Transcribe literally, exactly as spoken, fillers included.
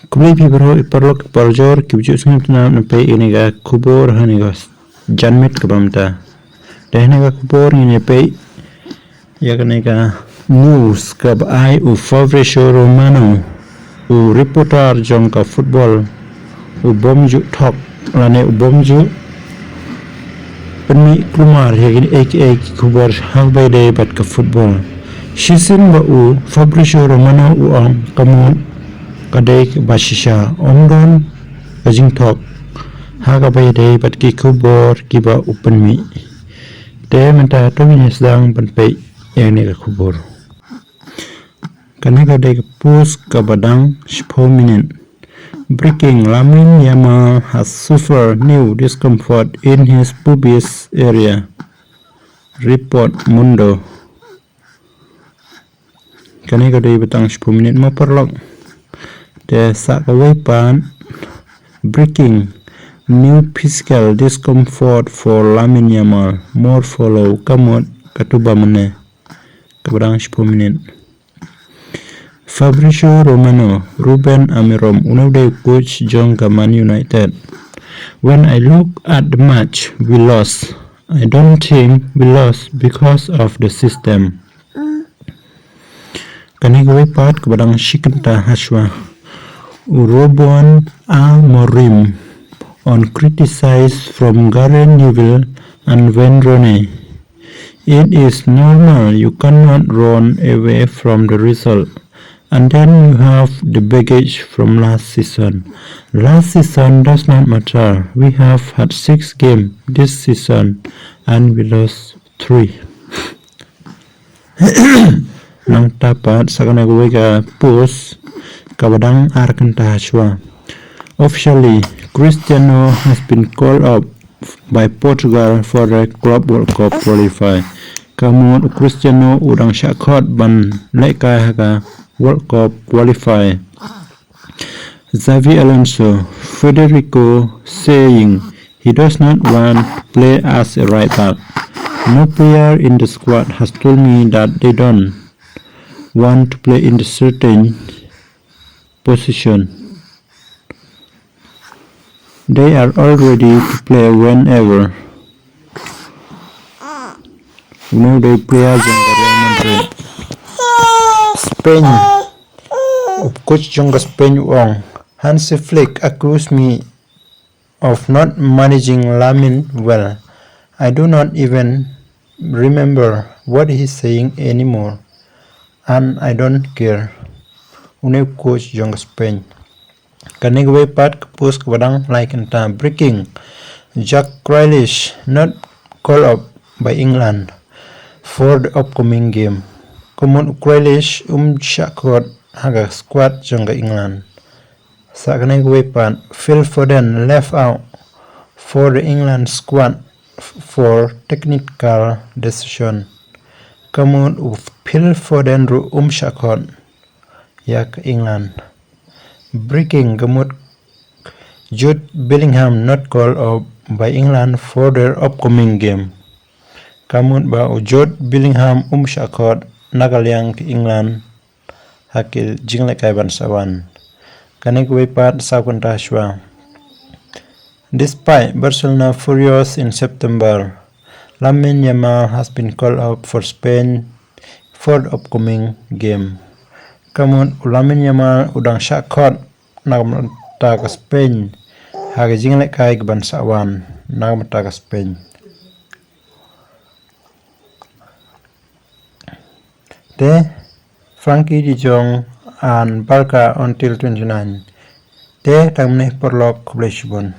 Khublei phi baroh i paralok parajor kiba ju sngewtynnat ban peit ïa kane ka khubor ha kane ka janmiet kaba mynta. Te ha kane ka khubor ngin ïa peit ïa kane ka news kaba ai u Fabrizio Romano, u reporter jong ka football, u bym ju thok lane u bym ju pynmih kulmar ïa kine ki khubor ha kaba ïadei bad ka football. Shisien ba u Fabrizio Romano u ong ka mut ka dei kaba shisha, ym don ka jingthok ha kaba ïadei bad ki khubor kiba u pynmih. Te mynta to ngin ïa sdang ban peit ïa kane ka khubor. Kane ka dei ka post kaba dang shiphew minit. Breaking: Lamine Yamal has suffered new discomfort in his pubis area. Report Mundo. Kane ka dei ba dang shiphew minit mo paralok. Te sa kawei pat: Breaking: new physical discomfort for Lamine Yamal. More follow. Ka mut katba mynne. Kaba dang shiphew minit. Fabrizio Romano, Ruben Amorim, une u dei u coach jong ka Man United. When I look at the match we lost, I don't think we lost because of the system. Kane kawei pat kaba dang shi kynta hashwa. Ruben Amorim on criticized from Gary Neville and Wayne Rooney. It is normal, you cannot run away from the result. And then you have the baggage from last season. Last season does not matter. We have had six games this season and we lost three. Nangta pat sa kane kawei ka post kaba dang ar kynta hashwa. Officially, Cristiano has been called up by Portugal for the Club World Cup qualify. Ka mut u Cristiano u dang shah khot ban lehkai ha ka World Cup qualify. Xavi Alonso, Federico saying he does not want to play as a right back. No player in the squad has told me that they don't want to play in the certain position. They are all ready to play whenever. Une u dei player jong ka Real Madrid. Spain. U coach jong ka Spain u ong, Hansi Flick accused me of not managing Lamine well. I do not even remember what he's saying anymore. And I don't care. Une u coach jong ka Spain. Kane kawei pat ka post kaba dang lai kynta. Breaking: Jack Grealish not called up by England for the upcoming game. Ka mut u Grealish um shah khot ha ka squad jong ka England. Sa kane kawei pat: Phil Foden left out for the England squad f- for technical decision. Ka mut u Phil Foden ruh um shah khot ïa ka England. Breaking: ka mut Jude Bellingham not called up by England for their upcoming game. Ka mut ba u Jude Bellingham um shah khot na ka liang ka England ha ki jinglehkai ban sa wan. Kane kawei pat sa kynta shuwa. Despite Barcelona furious in September, Lamine Yamal has been called up for Spain for the upcoming game. Ka mut u Lamine Yamal u dang shah khot na ka bynta ka Spain ha ka jinglehkai ka ban sa wan na ka bynta ka Spain. Te Frenkie de Jong and Barca until twenty-nine. Te tang mynne paralok, khublei shibun.